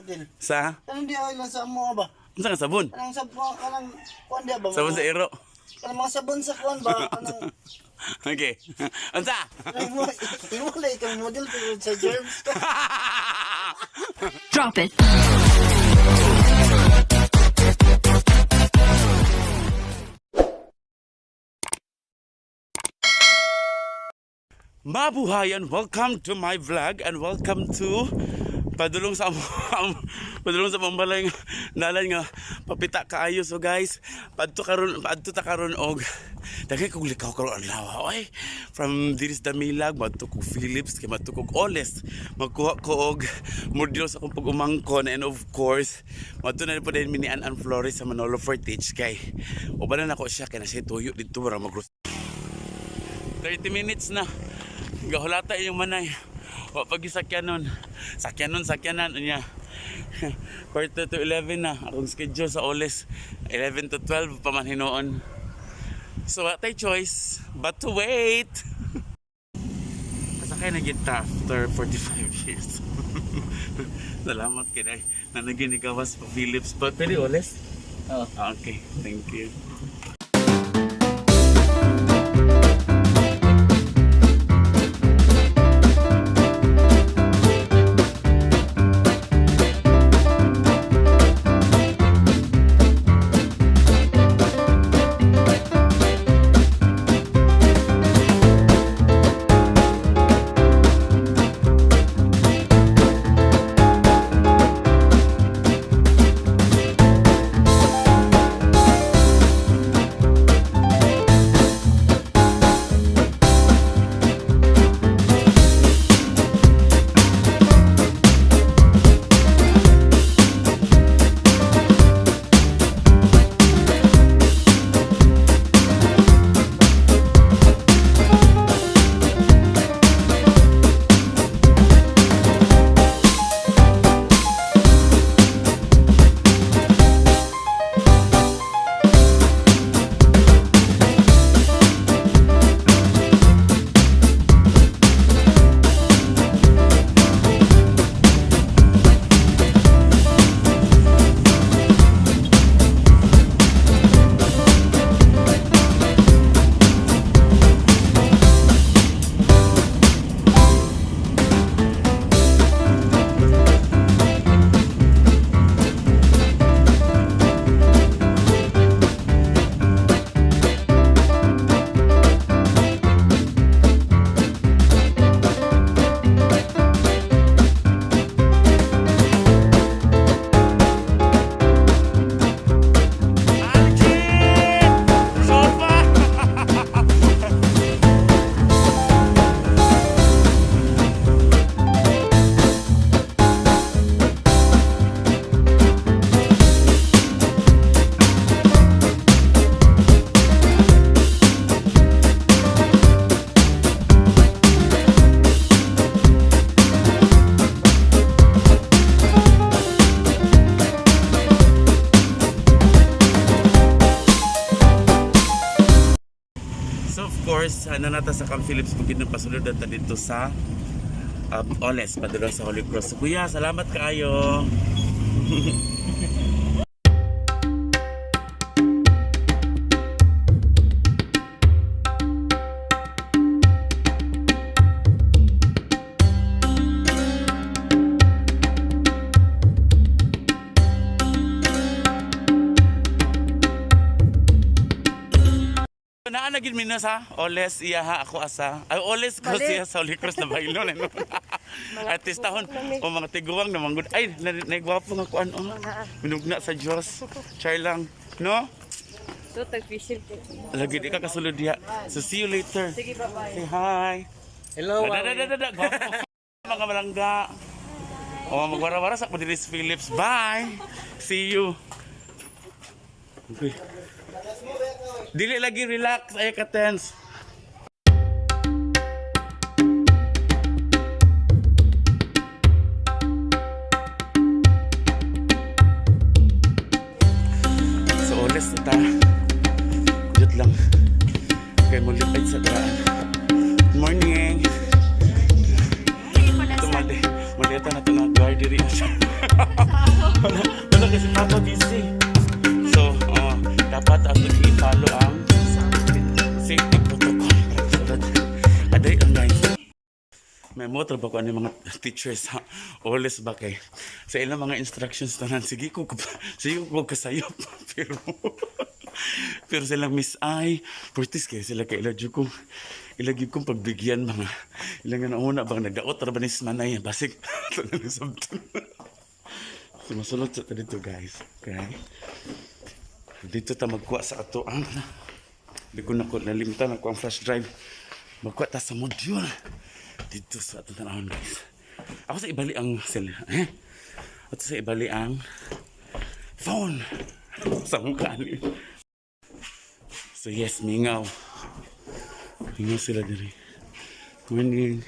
Model. Sa? Kanang di ay lang sa amo ba? Unsa nga sabon? Kanang sabon kanang kuan di ba? Sabon sa iro. Kanang mga sabon sa kuan ba? Kanang Okay. Unsa? imo lang itong model pero sa germs. Drop it. Mabuhay and welcome to my vlog and welcome to padulong sa padulong sa pambalay nga dalan nga papita kaayo. So guys, padto ta karon og daghay kog likaw karon adlaw, oy. From diri sa Damilag madto kog Philips, kay madto kog Oles, magkuha ko og module sa akong pag-umangkon, and of course madto na po din mi ni Ann Flores sa Manolo Fortich kay ubanan nako siya kay na siya tuyo didto para mag 30 minutes na. Gahulata yung manay. Wa pag sakyanon. Sakyanon, sakyanan. Unya. 10:45 na. Akong schedule sa Oles. 11 to 12 pa man hinuon. So what tay choice but to wait. Kasakay na kita after 45 years. Salamat kay Day. Nanaginigawas pa Philips. But pwede Oles? Oo. Okay, thank you. Algin! Sofa! So of course, ano nata sa Camp Philips Bukid ng pasulod na dito sa Oles, padulong sa Holy Cross. So, kuya, salamat kaayo. Naa na gid mi na sa Oles iya ha ako asa. Ay Oles ko siya sa Holy Cross na bailo na no. At least tahon o mga tiguang na manggod. Ay na naigwapo nga kuan oh. Minugna sa Dios. Char lang, no? So, tag-facial ko. Lagi di ka kasulod diha. So see you later. Sige, bye-bye. Say hi. Hello. Da, da, da, da, da. Gwapo. Mga malangga. O, magwara-wara sa Padiris Philips. Bye! See you. Okay. Dili lagi relax. Ay ka tense. So, oles na ta. Kujot lang. Kaya mulipad sa daan. Good morning. Ito, mali. Malita na ito na guard diri. Kasi Papa busy. So, oh, dapat ato i-follow ang safety protocol. Para aday ang guys. May mo trabaho ko ano yung mga teachers ha. Oles ba kay sa ilang mga instructions tanan, sige ko kasayop, pero pero sila Miss I Fortis kay sila kay ila jud ko ila gyud kong pagbigyan mga ilang nga nauna bang nagdaot ra ba ni manay basig ato na lang sabton. So masulot sa ta dito, guys, okay? Dito ta magkuha sa ato ang di ko na ko nalimtan ako ang flash drive. Magkuha ta sa module dito sa atong tanawon, guys. Ako sa ibali ang cell eh. Ato sa ibali ang phone sa mukha ni. So yes, mingaw. Mingaw sila diri. Morning.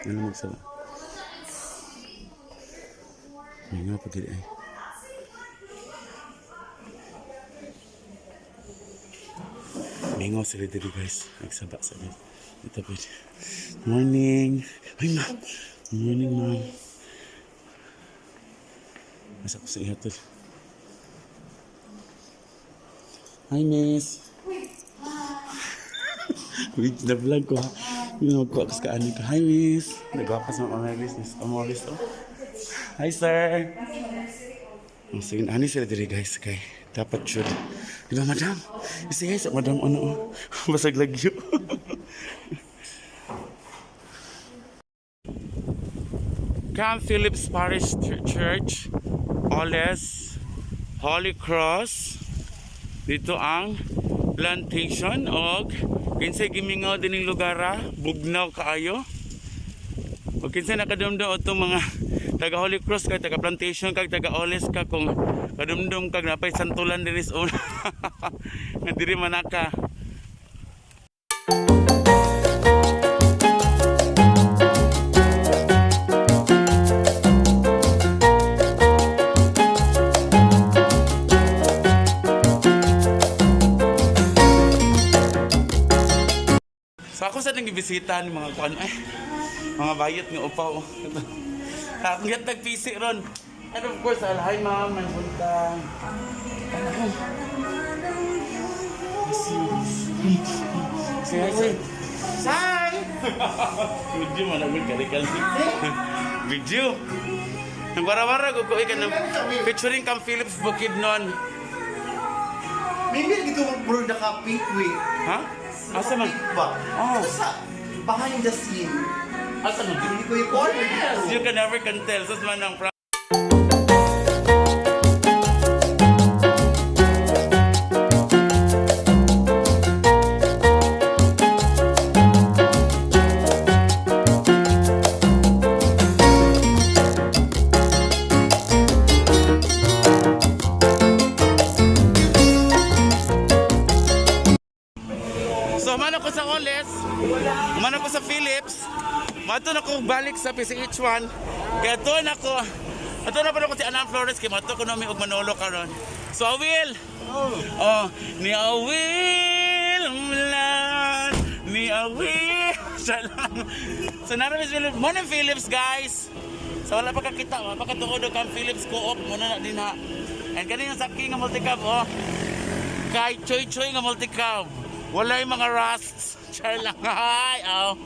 Ano magsala? Mingaw pa diri ay. Mingaw sila diri, guys. Nagsaba sa guys. Ito po. Morning. Ay, ma'am. Morning, ma'am. Nasa ko sa iyo to. Hi, miss. Wait, na-vlog ko ha. Yung magkuha ko sa kaano ko. Hi, miss. Nagwapa sa mga Amoris. Miss Amoris, oh. Hi, sir. Ang sige, ani sila diri, guys, kay dapat should. Di ba, madam? Sige, sa madam, ano, oh. Basag lagyo. Camp Phillips Parish Church, Oles, Holy Cross. Dito ang plantation og kinsay gimingaw dining lugar ah, bugnaw kaayo. Og kinsay nakadumdum atong mga taga Holy Cross kag taga plantation kag taga Oles ka, kung kadumdum kag napay santulan diri sa una nga diri manaka. So ako sa nang gibisita ni mga kuan ay mga bayot nga upaw. Akong gatag PC ron. And of course, al hi ma'am, may punta. Say hi, say. Hi! Video man ang karikal. Video. Nang wara-wara ko ko ikan featuring Cam Phillips Bukidnon. Maybe dito bro naka-pink we. Ha? Asa man? Pink ba? Oh. Ito sa behind the scene. Asa man? Hindi ko yung corner Yes, dito. you can never can tell. Sus man ang So, man ako sa Oles, man ako sa Philips, mato na ko balik sa PCH1, kaya doon ako, ato na pa ako si Anan Flores, kaya mato ko nami og Manolo karon. So, I will, oh, ni I will, lan, ni I will, salam. So, nara Miss Philips, mo Philips, guys. So, wala pa kakita, wala pa katuod og ang Philips Co-op, muna na din ha. And kanina sa King nga multicab, oh, kay Choy Choy nga multicab. Walay mga rusts. Char lang. Ay, aw.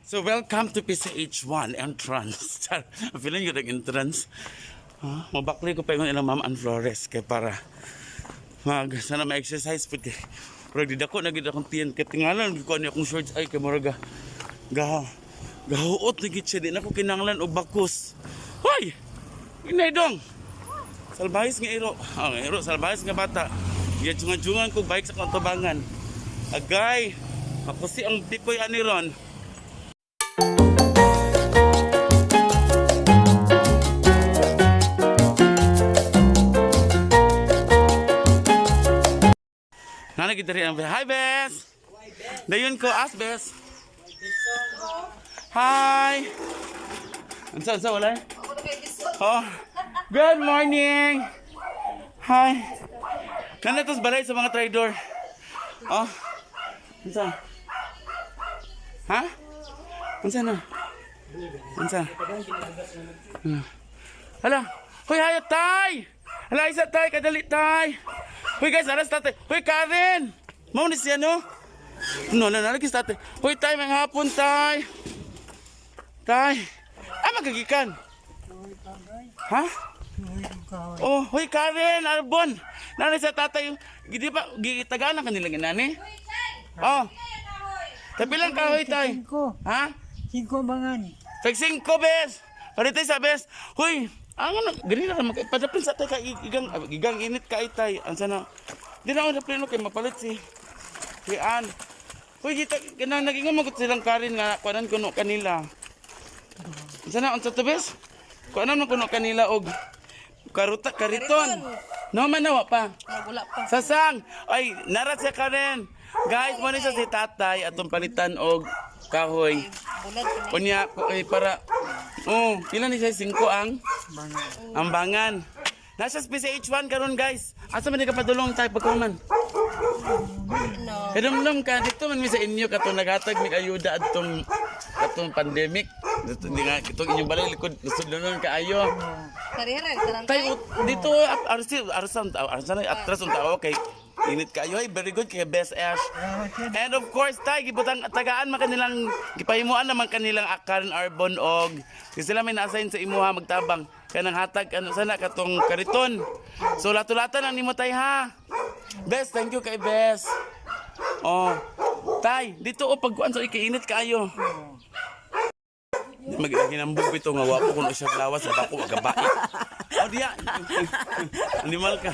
So welcome to PCH1 entrance. Char, feeling ko entrance. Ha? Mabakli ko pa yung ilang Ma'am Ann Flores kay para mag sana ma-exercise pud kay murag didako na gid akong tiyan kay tingalan ko ani akong shorts ay kay murag ga gahuot na gid siya, di na ko kinahanglan og bakus. Hoy! Inay dong. Salbahis nga iro. Ah, nga iro salbahis nga bata. Giyadjungan-jungan ko bike sa akong tubangan. Agay, mapusi ang tikoy ani ron. Nana gid diri ang Hi, Bes. Dayon ko as Bes. Hi. Unsa unsa wala? Oh. Good morning. Hi. Nanatos balay sa mga traidor. Oh. Unsa? Ha? Unsa na? Unsa? Hala. Hoy, hayat tay. Hala, isa tay, kadali tay. Hoy guys, aras tatay. Hoy Karen. Mao ni siya no? No, no, nalagis tatay. Hoy tay, may hapon tay. Tay. Ah, magagikan. Ha? Oh, hoy Karen, Arbon. Nani sa tatay. Gidi pa gitagaan na kanila ginani. Oh. Tapilang kahoy tay. Cinco. Ha? Cinco bangan. Tag 5 bes. Paritay sa bes. Hoy, ang ano, ganina ra maka padapin sa tay ka igang igang init ka tay. Ang sana. Di na ako na plano kay mapalit si si Ann. Hoy, gita ganang naging magot silang Karen nga kuanan kuno kanila. Ang sana unsa to bes? Kuanan man kuno kanila og karuta kariton. No man nawa pa. Wala pa. Sasang! Ay, narat siya Karen. Guys, mo ni siya si tatay atong palitan og kahoy. Bulag. Unya, eh, para, oh, pila ni siya? Singko ang? Ang bangan. Nasa PCH1 karon guys. Asa man di ka padulong tayo pagkuman? No. Kadumdum ka, dito man mi sa inyo katong naghatag mig ayuda adtong katong pandemic. Dito di nga itong inyong balay likod lusod nun kaayo. Karera, tarantay. Tay dito arsi arsan arsan atras unta okay. Init kayo ay very good kay best Ash. And of course tay gibutang tagaan man kanilang gipahimuan naman kanilang Akaran Arbon og kasi sila may na-assign sa imuha magtabang kanang hatag ano sana katong kariton. So lato-lata nang nimo tay ha. Best, thank you kay Best. Oh. Tay, dito o pagkuan sa ikiinit kaayo. Mag ginambog ito nga wapo kuno siya lawas sa bako agabait. Oh diya. Animal ka.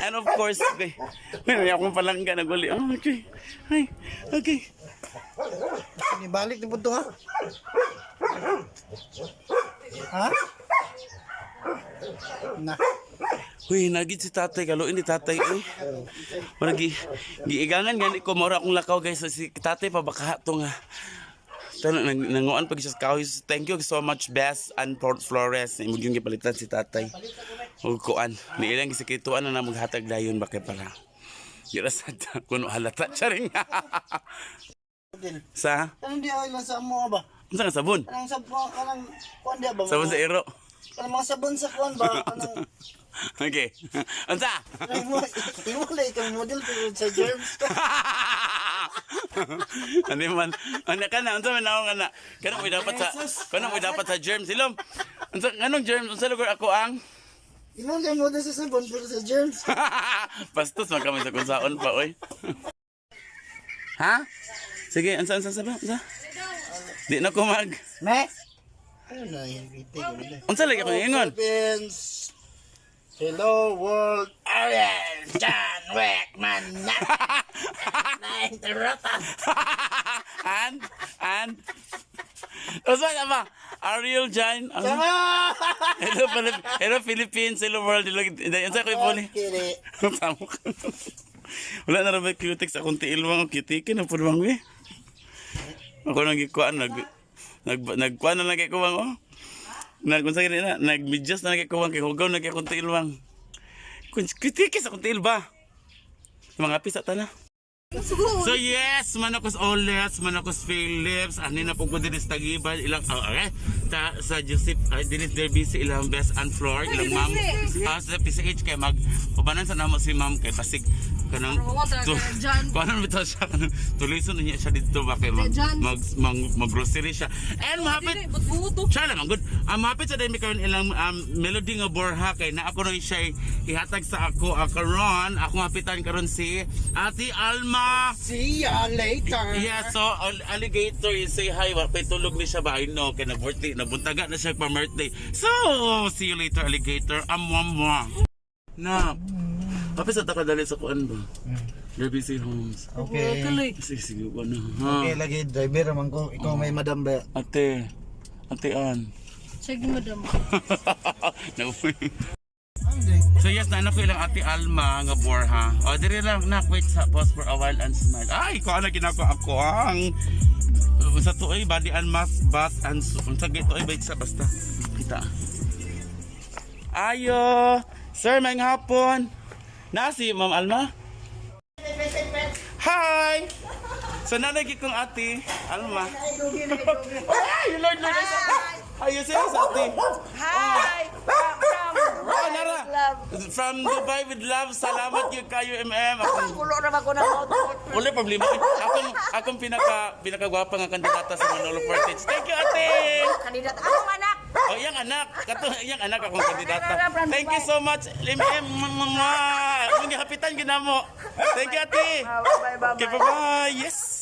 And of course, okay. May akong palangga naguli. Oh, okay. Ay, okay. Nibalik ni punto ha. Ha? Na. Huy, nagid si tatay kaluin ni tatay eh. Murag gi giigangan gani ko mora akong lakaw guys si tatay pa baka to nga. Tano nang nanguan pag siya sa kahoy. Thank you so much Bess and Port Flores. Imo yung gipalitan si tatay. Ug kuan, ni ilang gisikituan na maghatag dayon ba kay para. Dira sa kuno halata charing. Sa Anong di ay lang sa amo ba? unsa nga sabon? Anong sabon kanang kuan di ba? Sabon sa iro. Kanang mga sabon sa kuan ba? Kanang Okay. Unsa? imo lay kang model pero sa germs. Ano man? Ano ka na? Unsa man ako nga na? Kanang may dapat sa kanang may dapat sa germs silom. Unsa nganong germs? Unsa lugar ako ang Imo lay model sa sabon pero sa germs. Bastos man kami sa kunsaon pa oy. Ha? Sige, unsa unsa sa ba? Unsa? Di na ko mag. Me? Ano na yung itig? Unsa lagi ako ingon? Philippines. Hello world. Ariel John Wickman. And Unsa na ba? Ariel Jan. Hello, hello Philippines, hello world. Hello, unsa ko ipon ni? Kiri. Tamo ka. Wala na rin ba cutex akong tiil bang cutikin ang pulwang eh. Ako nang gikuan nag nag nagkuan na lang kay kuwang oh. Nag unsa gani na nagmidyas na lang kay kuwang kay hugaw na kay akong tiil bang. Kun cutikis akong tiil ba. Mga pisa ta na. So yes, Manakos Oles, Manakos Phillips, ani na po ko dinis Tagiban, ilang oh, okay. Ta, sa Joseph ay dinis Derby si ilang best and floor, ilang ma'am. Ah, sa PCH kay mag ubanan sa namo si ma'am kay basig kanang Oo, talaga, John. Kuanon bitaw siya kanang tulison na niya siya didto ba kay mag John. mag mag, mag grocery siya. And mahapit Dili, ba't buto? siya lang, good. Ang mahapit sa dami karon ilang melody nga Borja kay na ako rin siya ihatag sa ako karon. Ako hapitan karon si Ate Alma. See ya later. Yeah, so alligator, you say hi. Wa pa'y tulog ni siya ba? I know, kay na-birthday, nabuntaga na siya pa birthday. So, see you later, alligator. Amwa. Na, kapis sa takadali sa kuan ba? Gabi si Holmes. Okay. Tuloy. Sige, sige, kuan na. Ha? Okay, lagi driver man ko. Ikaw may madam ba? Ate, Ate Ann. Sige, madam. Nauwi. So yes, na ko ilang Ate Alma nga Borja. O diri lang nak, wait sa pause for a while and smile. Ay, ko ana ginako ako ang sa tuoy body and mask bath and unsa gito ay wait sa basta kita. Ayo, sir, may hapon. Na si Ma'am Alma? Hi! So nanay gid kong ate, Alma. Ay, Lord, Lord, ay, ayo siya sa ate. Hi! Oh, Nara. From Dubai with love. Salamat gyud kayo, MM. Akong Kulo na ba ko na wala problema. Akong akong pinaka pinakagwapa nga kandidata sa Manolo Fortage. Thank you, ate. Kandidat akong anak. Oh, iyang anak. Kato iyang anak akong kandidata. Thank you so much, MM. Mwah. Mga hapitan ginamo. Thank you, ate. Bye bye. Okay, bye-bye. Yes.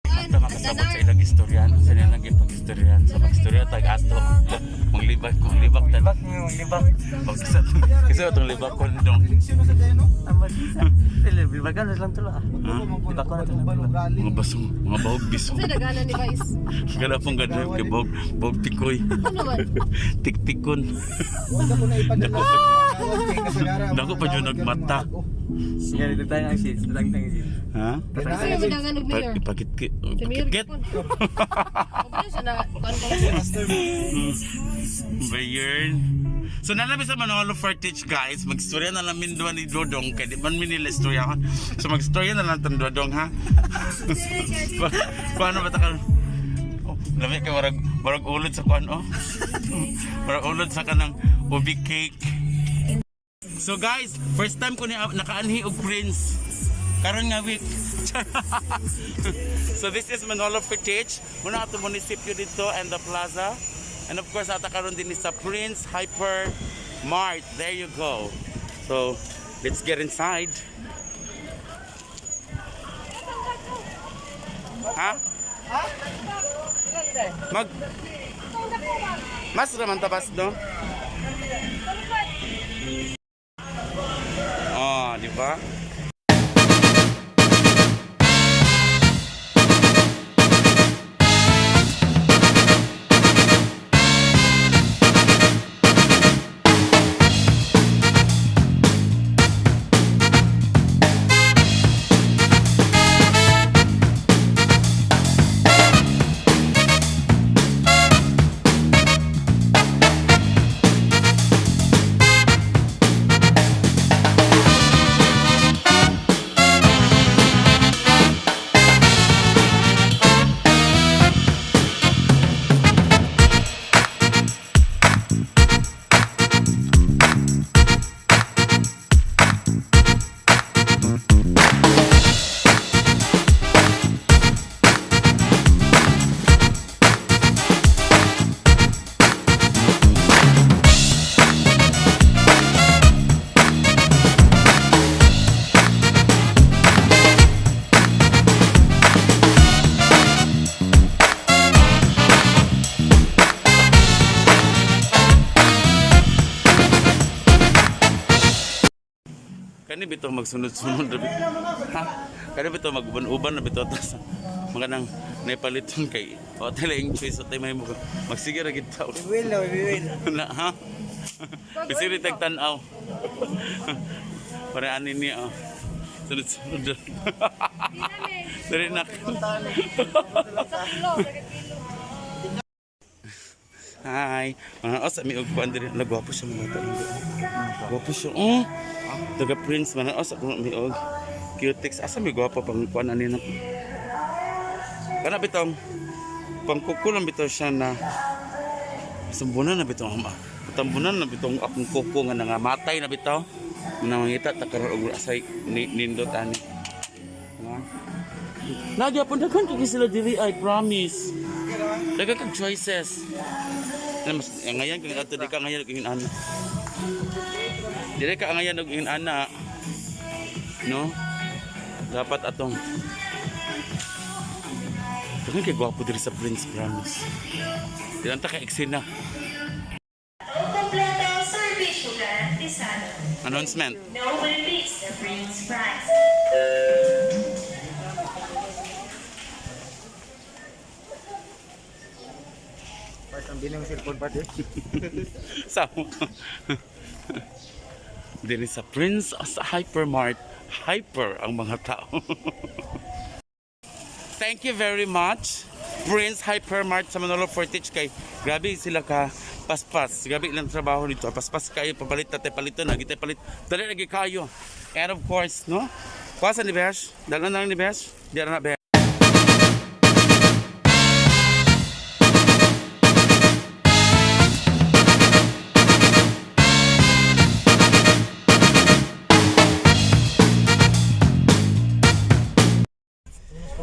Ata makasabot sa ilang istoryan, sa ilang ipag-istoryan, sa mag-istorya tag ato. Manglibak, manglibak tan. Libak mo, libak. Pag kasi atong libak ko dong. Libakan na lang tulo ah. Libakan na tulo. Mga basong, mga bahog bisong. Sa dagana ni Vice. Kada pong gadrive kay bahog, bahog tikoy. Ano man? Tiktikon. Dako pa dyan nagmata. Sige, dito tayo ng seats. Dito tayo ng seats. Ha? Kasi yung dagan og mayor. Ipakit Si mayor ipakit. gipon. Ano siya na kuan ko. Bayern. So nalabi sa Manolo Fortich guys, magstorya na lang min duwa ni Dodong kay di man mi nila istorya. So magstorya na lang tang Dodong ha. Paano ba ta karon? Oh, lami kay marag marag ulod sa kuan oh. Marag ulod sa kanang ubi cake. So guys, first time ko ni nakaanhi og Prince. Karon nga week. So this is Manolo Fortich. Muna ato munisipyo dito and the plaza. And of course, ata karon din is sa Prince Hyper Mart. There you go. So, let's get inside. Ha? Mag Mas raman tabas no? Oh, di ba? Kani bitaw magsunod-sunod ra bitaw. Ha? Kani bitaw maguban-uban na bitaw tas mga nang naipaliton kay o tala yung choice at may mo magsige ra gid ta. We will, we will. Na ha? Bisiri tag tan-aw. Para ani niya oh. Sunod-sunod. Dali na. Sa kilo, sa kilo. Hi. Mga osa mi og kuan diri. Ala, gwapo siya mga bata. Gwapo siya. Oh. Taga Prince man osa kung mi og Cutex. Asa mi gwapo pang kuan ani na. Kana bitong pangkuko lang bitaw siya na sambunan na bitaw ama. Tambunan na bitong akong kuko nga nangamatay na bitaw. Nangita ta karon og asay nindot ani. Ha? Nagyapon daghan kay sila diri, I promise. Daghan kag choices. Ano, mas ngayon kung ato di ka ngayon og ingin ana. Dili ka ngayon og ingin ana. No? Dapat atong daghan kay gwapo diri sa Prince, promise. Di lang ta kay eksena. Kompleto serbisyo garantisado. Announcement. No one beats the Prince price. Part ang bilang cellphone part eh. Sa diri sa Prince sa Hypermart, hyper ang mga tao. Thank you very much, Prince Hypermart sa Manolo Fortich kay grabe sila ka paspas. Grabe ilang trabaho nito. Paspas kayo papalit na palito na gitay palit. Dali lagi kayo. And of course, no? Kuasa ni Besh. Dala na lang ni Besh. Di na Besh.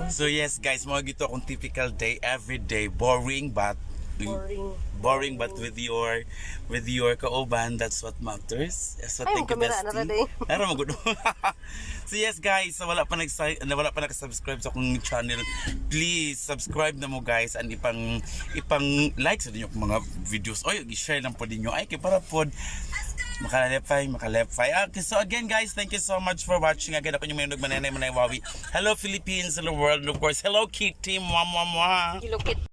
So yes guys, mga gito akong typical day every day. Boring but Boring. Boring but with your kauban, that's what matters. Yes, so Ay, thank you, kamera na bestie. ready. Pero magud. So yes guys, so wala pa nag-subscribe sa akong channel, please subscribe na mo guys and ipang like sa ninyo akong mga videos. Oy, i-share lang po ninyo. Ay kay para pod makalepay, makalepay. Okay, so again guys, thank you so much for watching. Again, ako yung may mananay manay wawi. Hello Philippines, hello world, and of course, hello Kitty. Mwah, mwah, mwah. Kilukit.